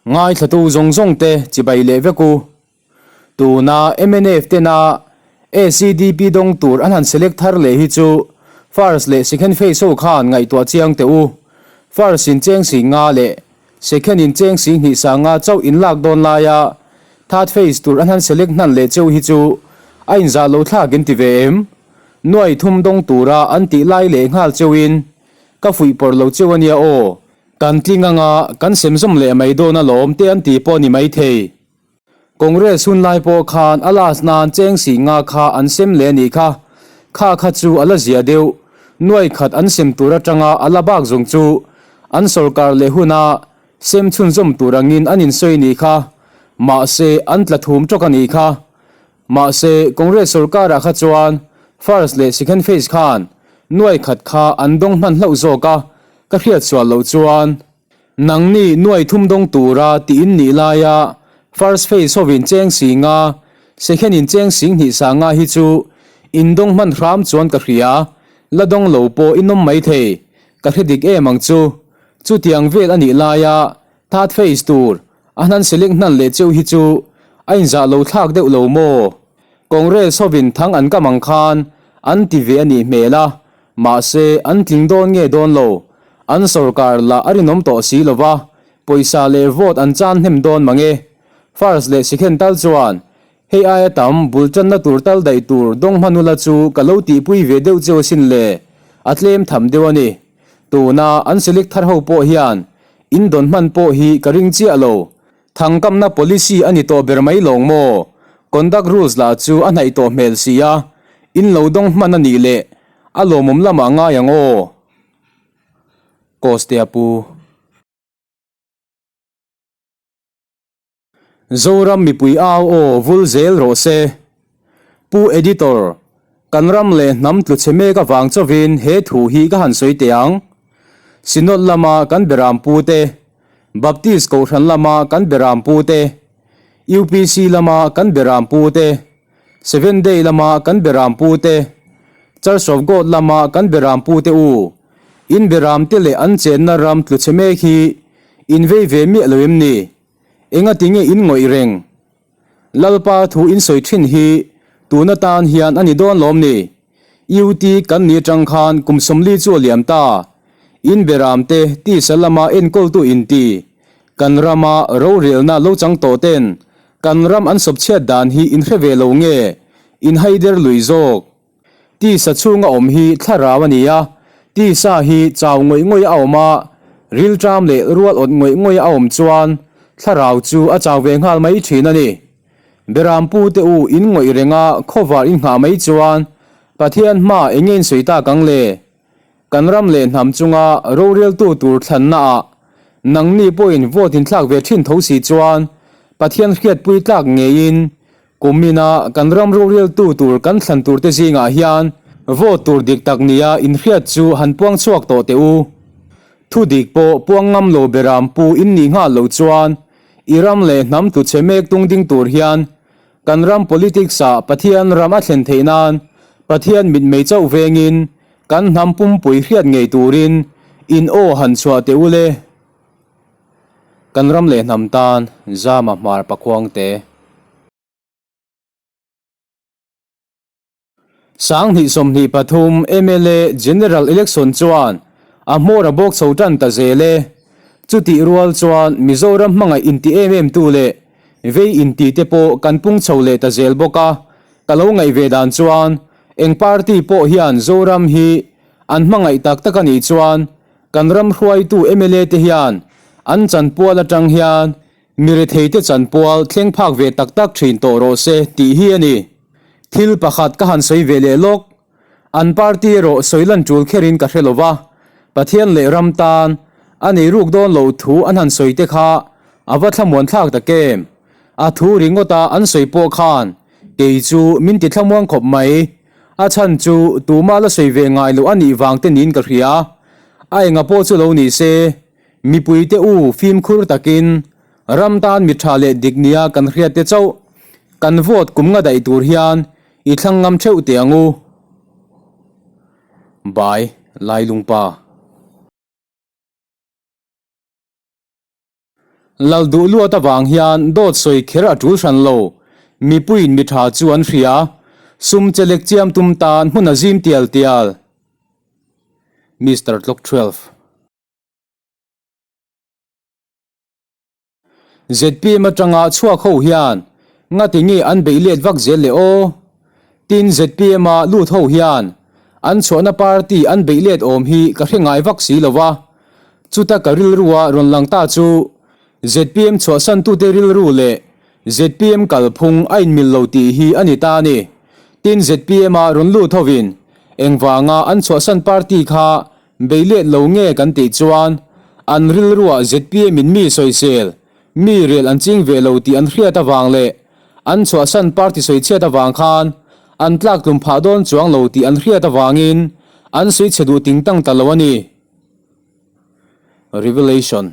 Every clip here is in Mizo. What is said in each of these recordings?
Ngaithlatu zawng zawng te chibai leh vek u. Tuna mnf tena ACDP dawng tur an han select thar leh hi chu First leh Second phase ho khan ngaihtuah chiang teh u. First in cheng si nga leh Second in cheng si hnih sa nga chauh in lak dawn laia Third phase tur an han select hnan leh cheu hi chu a inzah lo thlak in ti ve em? Nuai thum dawng tura an tih lai leh nghal cheuin ka fuih pawrh lo cheu ania aw. Kan tling anga kan sem zawm leh mai dawn alawm te an ti pawh a ni maithei. Congress hun lai pawh khan a last nan cheng sih nga kha an sem leh a nih kha. Kha kha chu a la zia deuh. Nuai khat an sem tur atanga a la bak zawng chu an sorkar leh huna sem chhunzawm tur angin an insawi nih kha. Mahse an tla thum tawk a nih kha. Mahse Congress sorkarah kha chuan first leh second phase khan nuai khat kha an dawng hman hlauh zawk a, ka hriat sual loh chuan. Nangni nuai thum dawng tura tih in nih laia first phase hovin cheng si nga, second in cheng sing hnih sa nga hi chu in dawng hman hram chuan ka hria, la dawng lo pawh in awm maithei, ka hre dik em ang chu. Chutiang vel a nih laia third phase tur a hnan select hnan leh cheu hi chu a inzah lo thlak deuh lo maw? Congress hovin thang an kam ang khan an ti ve a nih hmel a, Mahse, an tling dawn nge dawn lo? An sorkar lah a rinawm tawh si lo va, pawisa leh vote an chan hnem dawn mang e. First leh second tal chuan hei aia tam bul tanna tur tal daih tur dawng hmanula chu ka lo tihpui ve deuh cheu asin le, a tlem tham deuh a ni. Tuna an select thar ho pawh hian in dawn hman pawh hi ka ring chiah lo. Thangkamna policy a ni tawh ber mai lawng maw? Conduct rules lah chu a hnaih tawh hmel si a, in lo dawng hman a nih leh a lawmawm lamah ngai ang aw. Kawstea pu. Zoram mipui au aw vul zel rawh se. Pu Editor, kan ram leh hnam tlu chhe mek avang chauhin he thu hi ka han sawi teh ang. Synod lama kan beram pu te, Baptist Kohhran lama kan beram pu te, UPC lama kan beram pu te, Seven Day lama kan beram pu te, Church of God lama kan beram pu te u, in beram te leh an chenna ram tlu chhe mek hi in vei ve miah lo em ni? Engatinge in ngawih reng? Lalpa thu in sawi thin hi tun atan hian a ni dawn lawm ni? UT kan ni atang khan kum 40 chu a liam ta. In beram te tisa lama enkawltu in ti. Kan rama rorelna lo chang tawh ten kan ram an sawp chhiat dan hi in hre ve lo nge? In haider lui zawk. Tisa chhunga awm hi thlarau a ni a, tisa hi chau ngawih ngawih a awm a, rilṭam leh rual awt ngawih ngawih a awm chuan thlarau chu a chau ve nghal mai ṭhin a ni. Berampu te u in ngawih renga khawvar in nghah mai chuan Pathian hma eng nge in sawi tak ang le? Kan ram leh hnam chunga roreltu tur thlannaah nangni pawhin vote in thlak ve ṭhin tho si chuan Pathian hriatpui tlak ngeiin Kumina kan ram roreltu tur kan thlan turte zingah hian vote tur dik tak nia inhriat chu han puang chhuak tawh teh u. Thu dik pawh puang ngam lo beram pu in nih nghal lo chuan i ram leh hnam tlu chhe mek tung ding tur hian kan ram politics ah Pathian ram a thlen theih nan Pathian mitmei chauh vengin kan hnam pumpui hriat ngei turin in aw han chhuah teh u le. Kan ram leh hnam tan Zama hmar pakhuang te. 2023 mla General Election chuan a hmawr a bawk chho tan ta zel e. Chutih rual chuan Mizoram hmangaih inti em em tu leh vei inti te pawh kan pung chho leh ta zel bawk a. Ka lo ngaih ve dan chuan eng party pawh hian Zoram hi an hmangaih tak tak a nih chuan Kan ram hruaitu mla te hian an chanpual atang hian mi retheite chanpual thleng phak ve tak tak thin tawh rawh se tih hi a ni. Thil pakhat ka han sawi ve leh lawk. An party erawh sawi lan tul kherin ka hre lo va, Pathian leh ram tan a nei ruk dawn loh thu an han sawi te kha a va thlamuan thlak tak em? A thu ringawta an sawi pawh khan kei chu min ti thlamuang khawp mai. A chhan chu tuma la sawi ve ngai loh a nih vang te niin ka hria. A enga pawh chu lo ni se, mipui te u fimkhur takin ram tan mi tha leh dik nia kan hriat te chauh kan vote kum nga daih tur hian i thlang ngam theuh teh ang u. Bai Lailungpa. Lal duh luat avang hian dawt sawi kher a tul hran lo. Mipuiin mi tha chu an hria. Sum chelek chiam tum tan hmun a zim tial tial. Mister Tlok 12. Zpm atanga chhuak ho hian ngati nge an beih let vak zel le aw? Tin zpm a lut ho hian an chhuahna party an beih let awm hi ka hre ngai vak si lo va. Chuta ka rilrua rawn lang ta chu zpm chhuahsantute rilru leh zpm kalphung a inmil lo tih hi a ni ta a ni. Tin zpm a rawn lut hovin engvanga an chhuahsan party kha Bei let lo nge kan tih chuan an rilruah zpm in mi sawisel, mi rel an ching ve lo tih an hriat avang leh an chhuahsan party sawichhiat avang khan an tlak tlum phah dawn chuang lo tih an hriat avangin an sawichhe duh ting tang ta lo a ni. Revelation.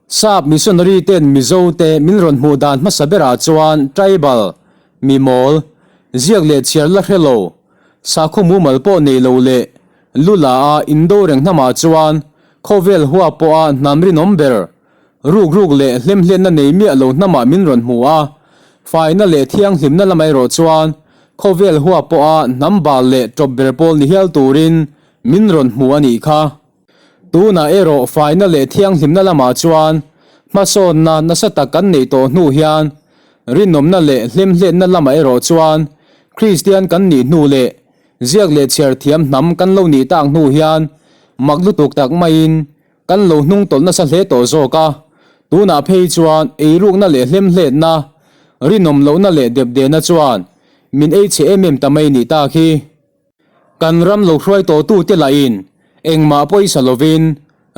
Sap missionary ten Mizo te min rawn hmuh dan hmasa berah chuan tribal, mi mawl, ziak leh chhiar la hre lo, sakhaw mumal pawh nei lo leh lu la a indo reng hnamah chuan khawvel hua pawha hnam rinawm ber, ruk ruk leh hlemhletna nei miah lo hnamah min rawn hmu a, faina leh thianghlimna lamah erawh chuan khawvel hua pawha hnam bal leh tawp ber pawl ni hial turin min rawn hmu a nih kha. Tunah erawh faina leh thianghlimna lamah chuan hmasawnna nasa tak kan neih tawh hnu hian rinawmna leh hlemhletna lamah erawh chuan Kristian kan nih hnu leh ziak leh chhiar thiam hnam kan lo nih tak hnu hian mak lutuk tak maiin kan lo hnung tawlh nasa hle tawh zawk a. Tunah phei chuan eirukna leh hlemhletna, rinawm lohna leh depdehna chuan min ei chhe em em ta mai nih tak hi. Kan ram lo hruai tawhtute lahin engmah pawisa lovin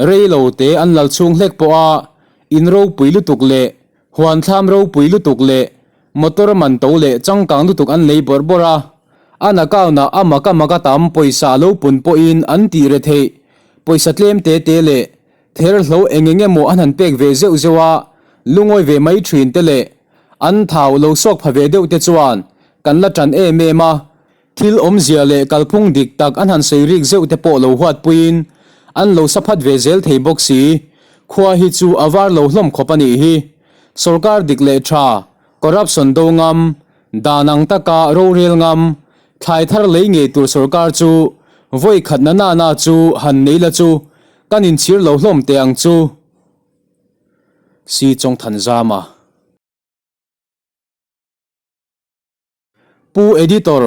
rei lo te an lal chhung hlek pawh a, in ropui lutuk leh huanthlam ropui lutuk leh motor man to leh changkang lutuk an lei bawrh bawrh a, an account ah a mak a mak a tam pawisa a lo pun pawhin an tih re theih pawisa tlem te te leh therhlo eng eng emaw an han pek ve zeuh zeuh a, lungawi ve mai thin te leh an thau lo sawk pha ve deuh te chuan kan la tan em em a. Thil awmzia leh kalphung dik tak an han sawi rik zeuh te pawh lo huatpuiin an lo sa phat ve zel thei bawk si. Khua hi chu a var lo hlawm khawp a nih hi. Sorkar dik leh tha, corruption do ngam, dan ang taka rorel ngam, thlai thar lei ngei tur sorkar chu vawi khat na na na chu han nei la chu kan inchhir lo hlawm teh ang chu. Si Chawngthanzama. Pu Editor,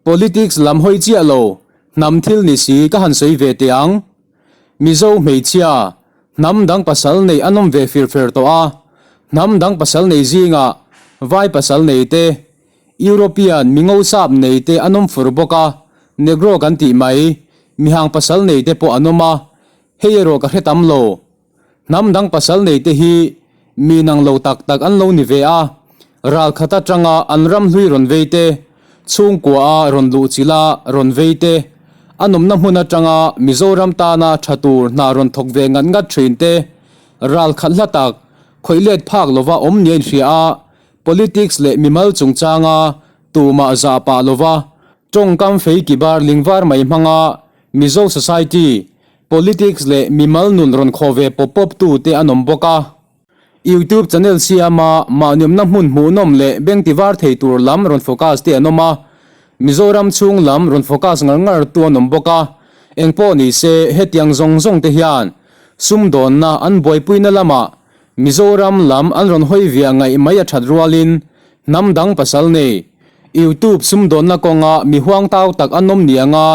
Politics lam hawi chiah lo, hnam thil ni si ka han sawi ve teh ang. Mizo hmeichhia, hnam dang pasal nei an awm ve fir fer tawh a, hnam dang pasal nei zingah vai pasal nei te, European mingo sap nei te an awm fur bawk a, Negro kan tih mai, mihang pasal nei te pawh an awm a, hei erawh ka hre tam lo. Hnam dang pasal nei te hi mi nang lo tak tak an lo ni ve a, ral khat atanga an ram hlui rawn vei te, chhungkua a rawn luh chilh a rawn vei te, a nawmna hmun atanga Mizoram tana tha tur hna rawn thawk ve ngat ngat thin te, ral khat hla tak, khawih let phak lova awm nia inhria a, politics leh mimal chungchanga tumah zah pah lova tawngkam fei kibar lingvar mai hmanga Mizo society Politics leh mimal nun rawn khawh ve pawp pawp tu te an awm bawk a. YouTube channel siama mahniawmna hmun hmuhnawm leh beng tivar thei tur lam rawn focus te an awm a. Mizoram chhung lam rawn focus ngar ngar tu an awm bawk a. Engpawh ni se hetiang zawng zawng te hian sumdawnna an buaipuina lamah Mizoram lam an rawn hawi viah ngaih mai a that rualin hnam dang pasal nei YouTube sumdawnna kawnga mi huang tau tak an awm nianga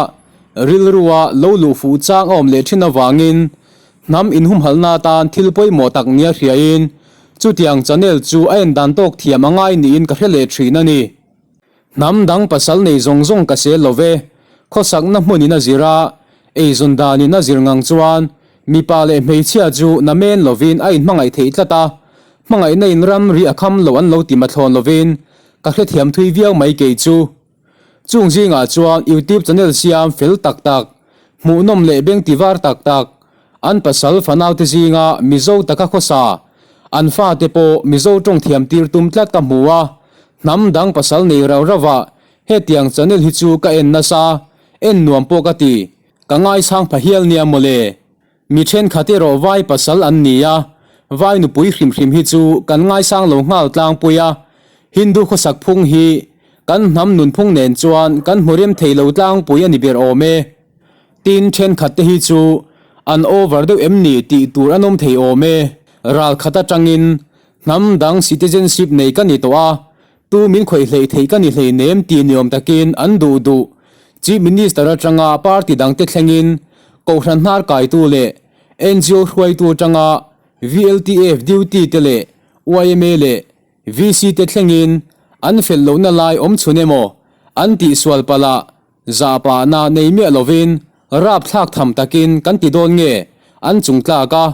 rilrua lo luh fuh chang a awm leh thin avangin hnam inhumhalhna atan thil pawimawh tak nia hriain chutiang channel chu a en dan tawk thiam a ngai niin ka hre leh thin a ni. Hnam dang pasal nei zawng zawng ka sel lo ve, khawsakna hmunin a zir a, eizawn danin a zir ngang chuan mipa leh hmeichhia chu namen lovin a inhmangaih theih tlat a, hmangaihna in ramri a kham lo an lo ti mathlawn lovin ka hrethiam thui viau mai kei chu. Chung zingah chuan YouTube channel siam fel tak tak, hmuhnawm leh beng tivar tak tak, an pasal fanaute zinga Mizo taka khawsa, an fate pawh Mizo tawng thiam tir tum tlat ka hmu a, hnam dang pasal nei rau rauah hetiang channel hi chu ka en nasa, en nuam pawh ka ti, ka ngaisang pha hial nia mawle. Mi thenkhat erawh vai pasal an ni a, vai nupui hrim hrim hi chu kan ngaisang lo nghal tlangpui a, Hindu khawsak phung hi kan hnam nunphung nen chuan kan hmu rem thei lo tlangpui a ni ber awm e. Tin, thenkhat te hi chu an over deuh em ni tih tur an awm thei awm e. Ral khat atangin hnam dang citizenship nei ka ni tawh a, Tu min khawih hleih theih ka ni hleinem tih niawm takin an duh duh. Chief Minister atanga party dangte thlengin Kohhran hnar kaitu leh ngo hruaitu atanga VLTF duty te leh yma leh VC te thlengin an fel lohna lai awm chhun emaw an tihsual palh ah zahpahna nei miah lovin rapthlak tham takin kan ti dawn nge an chungtlak a,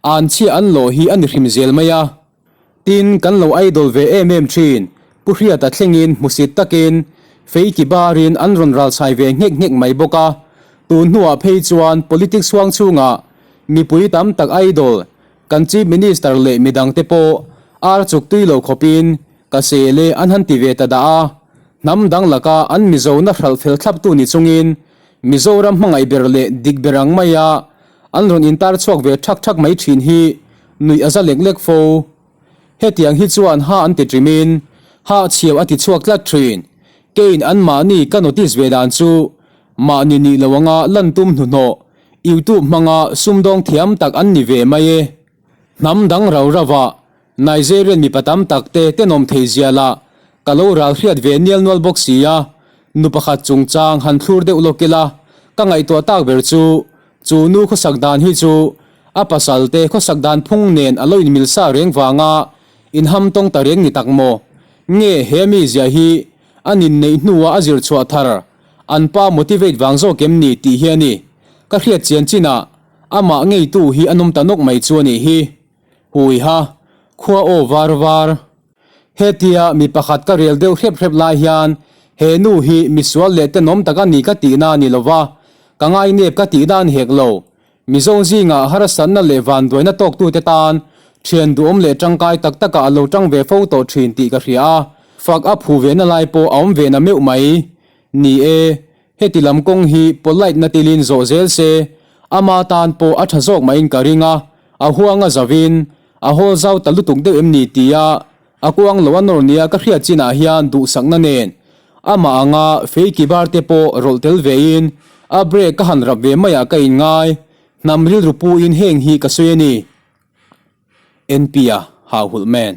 anchhia an lawh hi a ni hrim zel mai a. Tin, kan lo idol ve em em thin, Pu Hriata thlengin hmusit takin Feiki barin an rawn ralchhai ve nghek nghek mai bawk a. Tun hnuah phei chuan politics huang chhungah mipui tam tak idol, kan Chief Minister leh midangte pawh ar chuk tui lo khawpin ka sel e an han ti ve ta dah a. Hnam dang laka an Mizona hralh fel thlaptu ni chungin Mizoram hmangaih ber leh dik ber ang maia an rawn intar chhuak ve thak thak mai thin hi nuih a za lek lek fo. Hetiang hi chuan ha an ti ṭimin ha chhiau a ti chhuak tlat ṭhin. Keiin anmahni ka notice ve dan chu mahni nih lo anga lan tum hnuhnawh YouTube hmanga sumdawng thiam tak an ni ve mai e. Hnam dang rau rauah Nigerian mipa tam tak te tenawm thei zia lah ka lo ral hriat ve nial nual bawk si a, nu pakhat chungchang han thlur deuh lawk ila ka ngaihtuah tak ber chu Chu nu khawsak dan hi chu a pasal te khawsak dan phung nen a lo inmil sa reng vanga inham tawng ta reng ni tak maw? Nge he mi zia hi a ninneih hnua a zir chhuah thar an pa motivate vang zawk em ni tih hi a ni. Ka hriat chian chinah amah ngeitu hi a nawm ta nawk mai chu a nih hi. Huiha, khua aw var var. Hetia mi pakhat ka rel deuh hrep hrep lai hian he nu hi misual leh tenawm tak a ni ka tihna a ni lo va, ka ngainep ka tihna a ni hek lo. Mizo zingah harsatna leh vanduaina tawktute tan thian duhawm leh tangkai tak takah a lo tang ve fo tawh thin tih ka hria a, fak a phu ve na lai pawh a awm ve na meuh mai. Ni e, heti lam kawng hi polite na tilin zawh zel se, ama tan pawh a tha zawk maiin ka ring a, a huang a zavin A hawl zau ta lutuk deuh em ni tia a kuang lo a nawr nia ka hriat chinah hian duhsakna nen amah anga fei ki bar te pawh rawlh tel vein a brake ka han rap ve maiah ka inngai hnam rilru puin heng hi ka sawi a ni. NP-a hauhulh man.